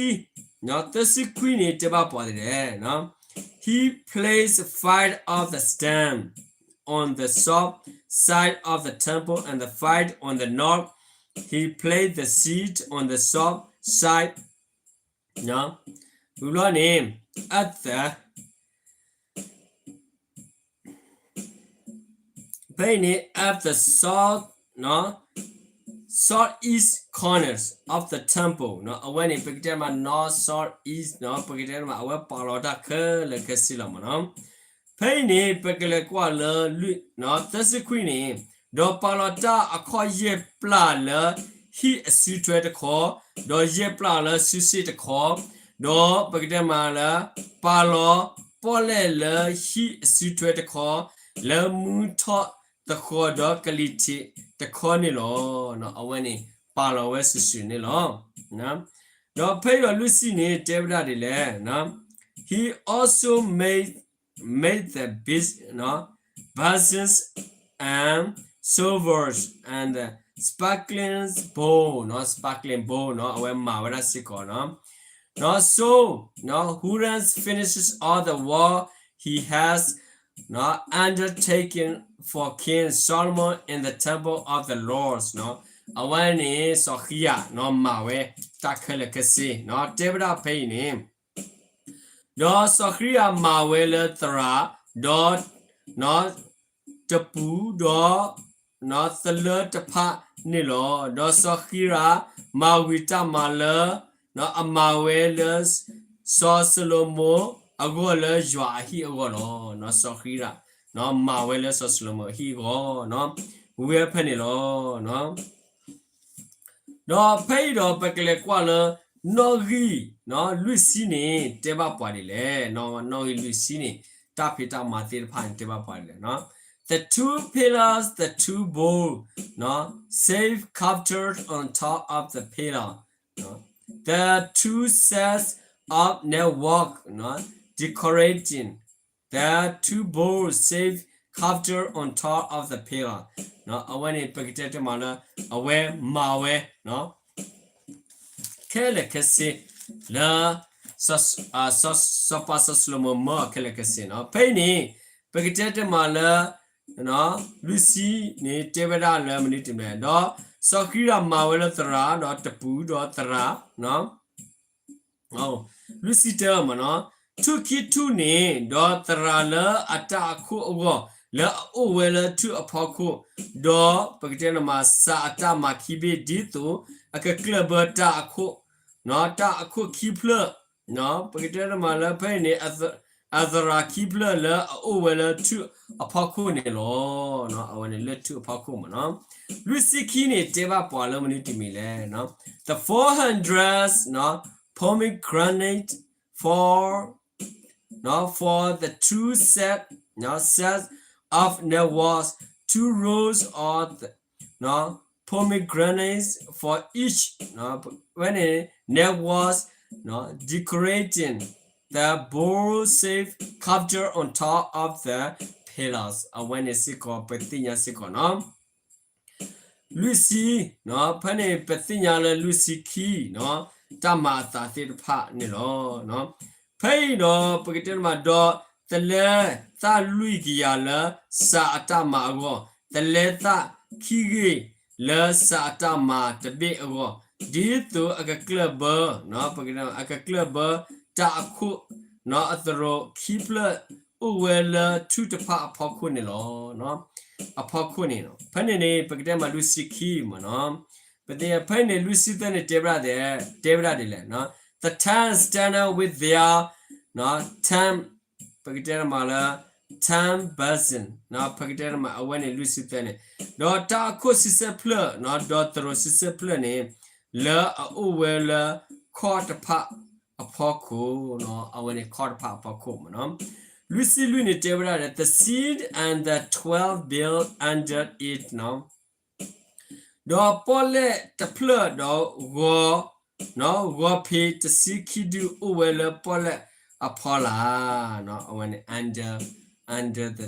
သၢဆံခွံန့ၣ် တဲဘၣ်ပှၤဒ်လဲၣ်. He placed five of the stand on the south side of the temple and the five on the north. He placed the seat on the south side. ဝံၤဘျီန့ၣ် at the ဖဲအံၤန့ၣ် at the south, southeast corners of the temple. အဝဲန့ၣ် ပကတဲမး north, south, east, ပကတဲမး အဝဲပာ်လီၤတၢ်ခဲလၢာ်ခဲဆ့လီၤမ့ၢ်နီၤ. ဖဲအံၤန့ၣ် ပကလဲၤကွၢ်လၢ သၢဆံခွံန့ၣ်, ဒီးပာ်လီၤတၢ်အခီၣ်ယဲၢ်ပျၢ်လၢဟံၣ်အစုထွဲတခီ, ဒီးယဲၢ်ပျၢ်လၢစုစ့ၣ်တခီ, ဒီးပကတဲမးလၢ ပာ်လီၤပီၣ်လဲၣ်လၢဟံၣ်အစုထွဲတခီ, လၢမူထီၣ်သဃီၤဒီးကလံၤထံးတခီန့ၣ်လီၤ. အဝဲန့ၣ် ပာ်လီၤဝဲစုာ်စုာ်န့ၣ်လီၤ. ဒီးဖဲအံၤဒီးလွံၢ်ဆံန့ၣ် တဲဝဲဒၣ်ဒ်လဲၣ်. He also made, made the basins and silvers and the sparkling bowl, sparkling bowl, အဝဲမၤဝဲဒၣ်စ့ၢ်ကီးနီၤ. ဒီး so, Huram finishes all the work he has undertaken for King Solomon in the temple of the Lord. အဝဲန့ၣ် စီၤဃံရၣ် မၤဝဲတၢ်ခဲလၢာ်ခဲဆ့ တဲဝဲဒၣ်ဖဲအံၤန့ၣ် ဒီးစီၤဃံရၣ်မၤဝဲလၢသရၣ်, ဒီးတပူၤ, ဒီးသလၢတဖၣ်န့ၣ်လီၤ. ဒီးစီၤဃံရၣ်မၤဝံၤတၢ်မၤလၢ အမၤဝဲလၢ စီၤၡလိၤမိၤအဂီၢ်လၢယွၤအဟံၣ်အဂီၢ်လီၤ. စီၤဃံရၣ် မၤဝဲလၢစီၤၡလိၤမိၤအဟံၣ်အဂီၢ် ဝံၤဝဲဖဲန့ၣ်လီၤ. ဒီးဖဲအံၤဒီးပကလဲၤကွၢ်လၢ နီၣ်ဂံၢ်လွံၢ်ဆံန့ၣ် တဲဘၣ်ပှၤဒ်လဲၣ်. နီၣ်ဂံၢ်လွံၢ်ဆံန့ၣ် တၢ်ဖံးတၢ်မၤသ့ၣ်တဖၣ်န့ၣ် တဲဘၣ်ပှၤဒ်လဲၣ်. The two pillars, the two bowls, save carved on top of the pillar, the two sets of network decorating, the two bowls, save carved on top of the pillar. အဝဲန့ၣ် ပကတဲတဲမးလၢ အဝဲမၤဝဲ ခဲလၢာ်ခဲဆ့ လၢ စီၤပၤစီၤၡလိၤမိၤမၢအီၤခဲလၢာ်ခဲဆ့နီၤ. ဖဲအံၤန့ၣ် ပကတဲတဲမးလၢ လွံၢ်ဆံန့ၣ် တဲဝဲဒၣ်လၢမနုၤတမံၤလဲၣ်. ဒီးစီၤဃံရၣ်မၤဝဲလၢသရၣ်, ဒီးတပူၤဒီးသရၣ် လွံၢ်ဆံတၢမ့ၢ်နီၤ, ထူၣ်ခံထူၣ်န့ၣ် ဒီးသရၣ်လၢအတၢ်အခိၣ်အဂီၢ် လၢအအိၣ်ဝဲလၢထူၣ်အဖီခိၣ်, ဒီးပကတဲန့ၣ်မး စှၤအတၢ်မၤခံဘ့ၣ် ဒ်သိးအကကျၢၢ်ဘၢတၢ်အခိၣ်, တၢ်အခိၣ်ခံဖျၢၣ်, ပကတဲန့ၣ်မးလၢဖဲအံၤန့ၣ် အသရၣ်ခံဖျၢၣ်လၢအအိၣ်ဝဲလၢထူၣ်အဖီခိၣ်န့ၣ်လီၤ. အဝဲန့ၣ်လၢထူၣ်အဖီခိၣ်မ့ၢ်နီၤ. လွံၢ်ဆံခံန့ၣ် တဲဘၣ်ပှၤလၢမနုၤတမံၤလဲၣ်. The four hundred pomegranate for, for the two set, set of networks, two rows of pomegranates for each, ဝဲန့ၣ် networks, decorating the bowl shaped cover on top of the pillars. အဝဲန့ၣ်စ့ၢ်ကီး ပသ့ၣ်ညါစ့ၢ်ကီးနီၤ. လွံၢ်ဆံ, ဖဲန့ၣ်ပသ့ၣ်ညါလၢလွံၢ်ဆံခံနီၤ, တၢ်မၤအသးသ့ၣ်တဖၣ်န့ၣ်လီၤ. ဖဲအံၤဒီး ပကတဲတမး ဒီးတလဲသၣ်လွံၢ်ကယၤလၢစှၤအတၢ်မၤအဂီၢ်, တလဲသၣ်ခံဂ့ၢ်လၢစှၤအတၢ်မၤတဘ့ၣ်အဂီၢ်, ဒ်သိးအကကျၢၢ်ဘၢ, ပကတဲ အကကျၢၢ်ဘၢတၢ်အခိၣ်နီၤ အသရိာ်ခံဖျၢၣ်အိၣ်ဝဲလၢထူၣ်တဖၣ်အဖီခိၣ်န့ၣ်လီၤ. အဖီခိၣ်န့ၣ်, ဖဲန့ၣ်န့ၣ် ပကတဲမးလွံၢ်ဆံခံမ့ၢ်နီၤ. ပသ့ၣ်ညါ ဖဲအံၤန့ၣ် လွံၢ်ဆံသၢန့ၣ် တဲဝဲဒၣ်ဒ်, တဲဝဲဒၣ်ဒ်လဲၣ်. The ten standard with their ten, ပကတဲတမးလၢ ten basin, ပကတဲတမး အဝဲန့ၣ် လွံၢ်ဆံသၢန့ၣ်, ဒီးတၢ်အခိၣ်ဆံဆဲၢ်ဖျၢၣ်, ဒီးသရိာ်ဆံဆဲၢ်ဖျၢၣ်န့ၣ် လၢအအိၣ်ဝဲလၢခီၣ်တဖၣ်အဖီခိၣ်, အဝဲန့ၣ်ခီၣ်တဖၣ်အဖီခိၣ်မ့ၢ်နီၤ. လွံၢ်ဆံလွံၢ်န့ၣ် တဲဝဲဒၣ်ဒီး the seed and the twelve build under it, ဒီးပီၣ်လဲၣ်တဖျၢၣ်ဒီး ဂီၤ, ဂီၤဖံးတဆံခံဒုအိၣ်ဝဲလၢပီၣ်လဲၣ်အဖီလာ်, အဝဲန့ၣ် under, under the,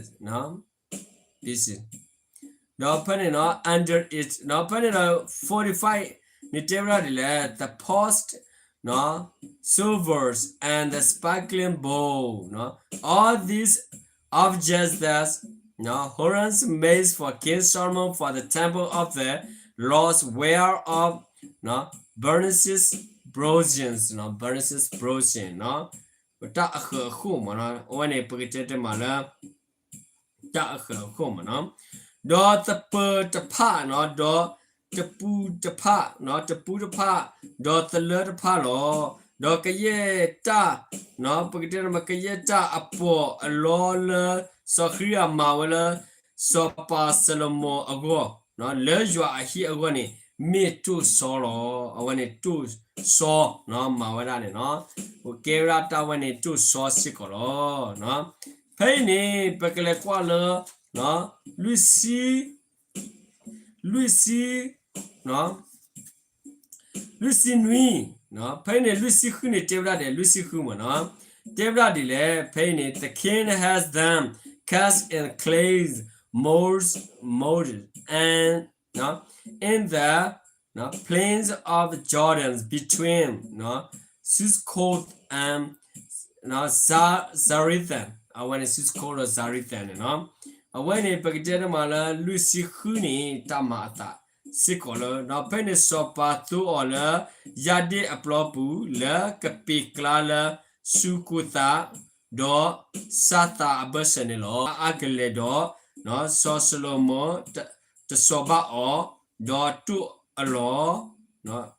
ဒီးဖဲန့ၣ်နီၤ under it, ဒီးဖဲန့ၣ်ဒီး forty-fiveန့ၣ် တဲဝဲဒၣ်ဒ်လဲၣ်, the polished silvers and the sparkling bowl, all these objects that Hiram made for King Solomon for the temple of the Lord were of burnished bronze, burnished bronze, တၢ်အဃၢၤအဃိၣ်မ့ၢ်နီၤ, အဝဲန့ၣ် ပကတဲတမးလၢ တၢ်အဃၢၤအဃိၣ်မ့ၢ်နီၤ, ဒီးသပၢၤတဖၣ်နီၤ, ဒီးတပူတဖၣ်, တပူတဖၣ်, ဒီးသလၢတဖၣ်လီၤ. ဒီးကယဲၢ်တၢ်, ပကတဲတမး ကယဲၢ်တၢ်အပီးအလီလၢ စီၤဃံရၣ်မၤဝဲလၢ စီၤပၤၡလိၤမိၤအဂီၢ်, လၢယွၤအဟံၣ်အဂီၢ်န့ၣ် မ့ၢ်တိၢ်စီလီၤ. အဝဲန့ၣ်တိၢ်စီ မၤဝဲဒၣ်န့ၣ်နီၤ, ကဲဝဲဒၣ်တၢ်ဝဲန့ၣ်တိၢ်စီစ့ၢ်ကီးလီၤ. ဖဲအံၤန့ၣ် ပကလဲၤကွၢ်လၢ လွံၢ်ဆံ လွံၢ်ဆံ လွံၢ်ဆံနွံ, ဖဲအံၤန့ၣ် လွံၢ်ဆံဃုန့ၣ် တဲဝဲဒၣ်ဒ်လဲၣ်, လွံၢ်ဆံဃုမ့ၢ်နီၤ, တဲဝဲဒၣ်ဒ်လဲၣ်, ဖဲအံၤန့ၣ် the king has them cast in clay molds, molds, and in the plains of Jordan between Succoth and Zarethan, အဝဲန့ၣ် Succoth ဒီး Zarethan န့ၣ်နီၤ, အဝဲန့ၣ် ပကတဲတမးလၢ လွံၢ်ဆံဃုန့ၣ် တၢ်မၤအသးစ့ၢ်ကီးလၢ ဒီးဖဲန့ၣ် စီၤပၤသိအီၤလၢ ယၢ်ဒ့ၣ်အပျီပူၤ လၢကပ့ၤကျါလၢ စူၢ်ကိၢ်သး ဒီးစၤသးအဘၢၣ်စၢၤန့ၣ်လီၤ. အါအါကလဲာ်ဒီး စီၤၡလိၤမိၤ တစီၤဘၣ်အီၤ, ဒီးတိၢ်အလီၢ်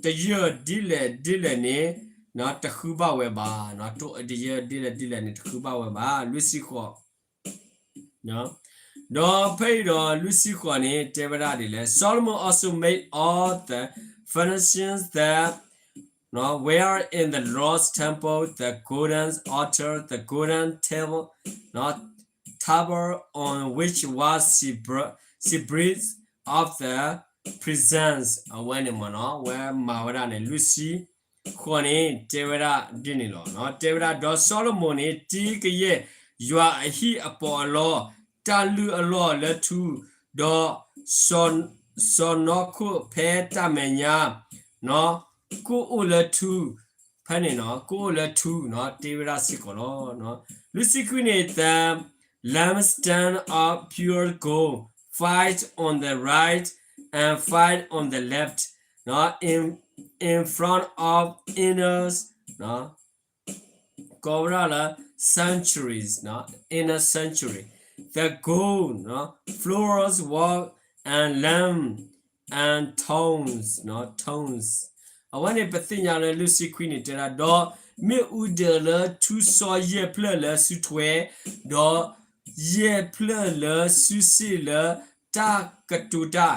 တယၢၢ်ဒ်လဲၣ်ဒ်လဲၣ်န့ၣ် တဃုဘၣ်ဝဲဘၣ်, တိၢ်တယၢၢ်ဒ်လဲၣ်ဒ်လဲၣ်န့ၣ် တဃုဘၣ်ဝဲဘၣ်, လွံၢ်ဆံဃိး ဒီးဖဲအံၤဒီး လွံၢ်ဆံဃိးန့ၣ် တဲဝဲဒၣ်ဒ်လဲၣ်, Solomon also made all the furnishings that were in the Lord's temple, the golden altar, the golden table, tablet on which was the bread of the presence, အဝဲန့ၣ်မ့ၢ်နီၤ, ဝဲမၤဝဲဒၣ်န့ၣ် လွံၢ်ဆံဃိးန့ၣ် တဲဝဲဒၣ်ဒ်န့ၣ်လီၤ. တဲဝဲဒၣ် ဒီးစီၤၡလိၤမိၤန့ၣ် တ့ကယဲၢ်ယွၤအဟံၣ်အပီးအလီ, တၢ်လုၢ်အလီၢ်လၢထူ, ဒီးစီၤနီၤခိၣ်ဖဲတၢ်မဲာ်ညါ, ကိၣ်အိၣ်လၢထူ, ဖဲန့ၣ်နီၤ ကိၣ်အိၣ်လၢထူနီၤ တ့ဝဲဒၣ်စ့ၢ်ကီးလီၤ. လွံၢ်ဆံခွံန့ၣ် the lampstand of pure gold, five on the right and five on the left, in, in front of inner, ကိးဝဲဒၣ်လၢ sanctuaries, inner sanctuary, the gold floors, wall and lamp and thrones, thrones, အဝဲန့ၣ်ပသ့ၣ်ညါလၢလွံၢ်ဆံခွံန့ၣ်တဲဒၣ်, ဒီးမ့ၣ်အူဒၢးလၢထူစီယဲၢ်ဖျၢၣ်လၢစုထွဲ, ဒီးယဲၢ်ဖျၢၣ်လၢစုစ့ၣ်လၢတၢ်ကတိၤတၢ်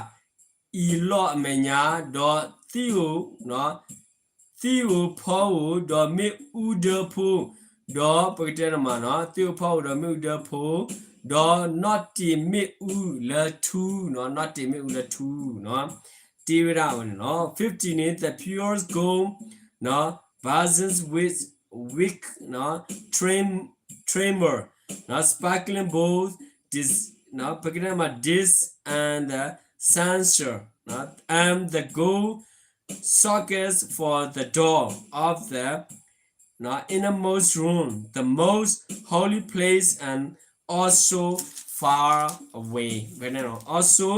အံၤလီၢ်အမဲာ်ညါ, ဒီးသံၣ်ဧိၤ သံၣ်ဧိၤဖီဧိၤ, ဒီးမ့ၣ်အူဒၢဖိ, ဒီးပကတဲတမးနီၤ, သံၣ်ဧိၤဖီဧိၤဒီးမ့ၣ်အူဒၢဖိ, ဒီးနီၣ်တ့ၤမ့ၣ်အူလၢထူနီၤ, နီၣ်တ့ၤမ့ၣ်အူလၢထူနီၤ, တ့ဝဲဒၣ်ဝဲန့ၣ်လီၤ. fiftyန့ၣ်, the purest gold, နီၤ, basins with wick, နီၤ, trim, tremor, နီၤ, sparkling bowls, dis, နီၤ, ပကတဲတမး disc and the censer, နီၤ, and the gold sockets for the door of the, နီၤ, innermost room, the most holy place, and also far away, ဝဲန့ၣ်လီၤ. Also,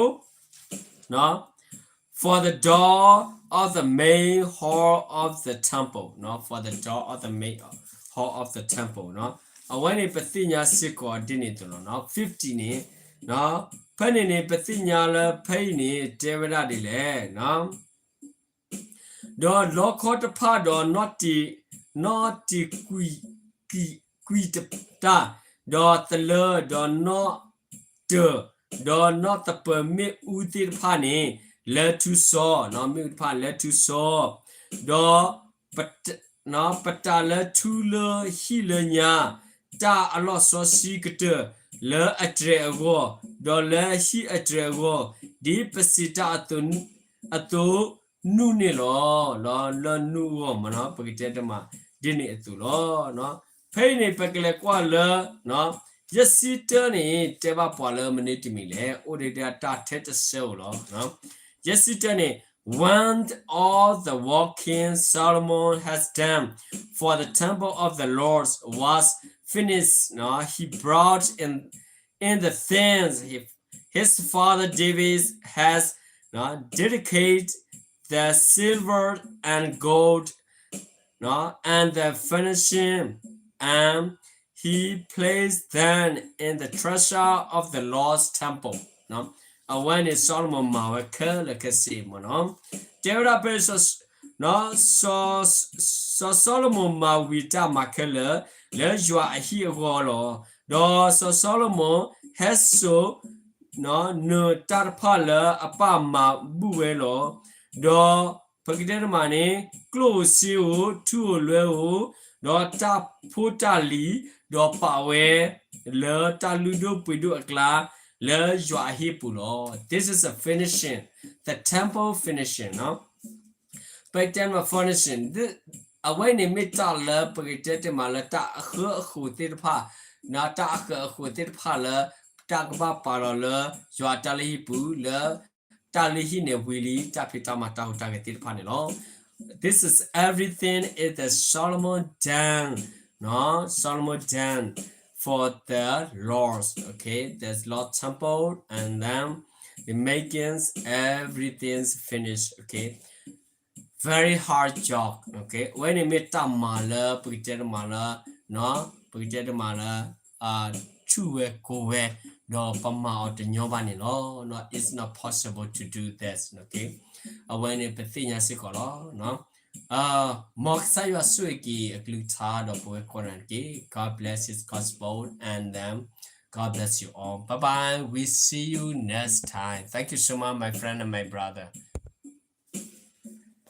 နီၤ, for the door of the main hall of the temple, နီၤ, for the door of the main hall of the temple, နီၤ. အဝဲန့ၣ်ပသ့ၣ်ညါစ့ၢ်ကီးဒ်န့ၣ်အသိးလီၤ. fiftyန့ၣ်, နီၤ, ဖဲန့ၣ်န့ၣ် ပသ့ၣ်ညါလၢဖဲအံၤန့ၣ် တဲဝဲဒၣ်ဒ်လဲၣ်, နီၤ, ဒီးလီခီတဖၣ်ဒီး နီၣ်တ့ၤ, နီၣ်တ့ၤကွံာ်, ကွံာ်တၢ်, ဒီးသလၢ, ဒီးနီၣ်တၢၤ, ဒီးနီၣ်သပၢၤမ့ၣ်အူသ့ၣ်တဖၣ်န့ၣ် လၢထူစီ, နီၤ, မ့ၣ်အူတဖၣ်န့ၣ်လၢထူစီ, ဒီး နီၤ, ပတၢ်လၢထူလၢဟံၣ်လၢညါ, တၢ်အလီၢ်စီဆှံကတၢၢ်လၢအတြဲၤအဂီၢ်, ဒီးလၢဟံၣ်အတြဲၤအဂီၢ်, ဒ်ပစံးတၢ်အသိး, အသိးနူၢ်န့ၣ်လီၤ. လၢနူၢ်အဂီၢ်မးနီၤ, ပကတဲတမးဒ်န့ၣ်အသိးလီၤ. ဖဲအံၤန့ၣ် ပကလဲၤကွၢ်လၢ ယဲၢ်ဆံတၢန့ၣ် တဲဘၣ်ပှၤလၢမနုၤတမံၤလဲၣ်, အိၣ်ဒံးဒၣ်တၢ်ထဲတဆၢဧိၤလီၤ. ယဲၢ်ဆံတၢန့ၣ်, When all the work King Solomon has done for the temple of the Lord was finished, he brought in, in the things he, his father David has dedicated the silver and gold, no, and the furnishing, and he placed them in the treasure of the Lord's temple, no. အဝဲန့ၣ် စီၤၡလိၤမိၣ်မၤဝဲခဲလၢာ်ခဲဆ့မးနီၤ. တဲဝဲဒၣ်ဖဲ စီၤၡလိၤမိၣ်မၤဝံၤတၢ်မၤခဲလၢာ် လၢယွၤအဟံၣ်အဂီၢ်လီၤ. ဒီးစီၤၡလိၤမိၣ်ဟဲစိာ် နၢၤတၢ်တဖၣ်လၢအပၢ်မၤဘူၣ်ဝဲလီၤ. ဒီးပကတဲတမးန့ၣ် ကျိၣ်ဧိၤစ့ဧိၤ ထူဧိၤလွဲဧိၤ, ဒီးတၢ်ဖိတၢ်လံၤ, ဒီးပာ်ဝဲလၢတၢ်လုၢ်ဒိၣ်ပှ့ၤဒိၣ်အကျါ လၢယွၤအဟံၣ်ပူၤလီၤ. This is a finishing, the temple finishing, နီၤ. ပကတဲမး furnishing, အဝဲန့ၣ်မ့ၢ်တၢ်လၢပကတဲတမးလၢတၢ်အဃၢအဃိးသ့ၣ်တဖၣ်, တၢ်အဃၢအဃိးသ့ၣ်တဖၣ်လၢ တၢ်ကဘၣ်ပာ်လီၤလၢ ယွၤအတၢ်လုၢ်ဟံၣ်ပူၤလၢ တၢ်လုၢ်ဟံၣ်န့ၣ်ဝံၤလံ တၢ်ဖံးတၢ်မၤတၢ်ဟူးတၢ်ဂဲၤသ့ၣ်တဖၣ်န့ၣ်လီၤ. This is everything is the Solomon done, နီၤ, Solomon done for the Lord, okay, the Lord temple, and then the makings, everything's finished, okay. Very hard job, okay. အဝဲန့ၣ်မ့ၢ်တၢ်မၤလၢပကတဲတမးလၢ, နီၤ, ပကတဲတမးလၢ ဆူၣ်ဝဲကိၢ်ဝဲ, ဒီးပမၤအီၤတညီဘၣ်န့ၣ်လီၤ. It's not possible to do this, okay. အဝဲန့ၣ်ပသ့ၣ်ညါစ့ၢ်ကီးလီၤ. မ်ကစၢ်ယွၤဆိၣ်ဂ့ၤက့ၤအကလုၢ်ကထါဒီးပဝဲကိးဂၤဒဲးတက့ၢ်. God bless his gospel and then God bless you all. Bye bye. We see you next time. Thank you so much, my friend and my brother.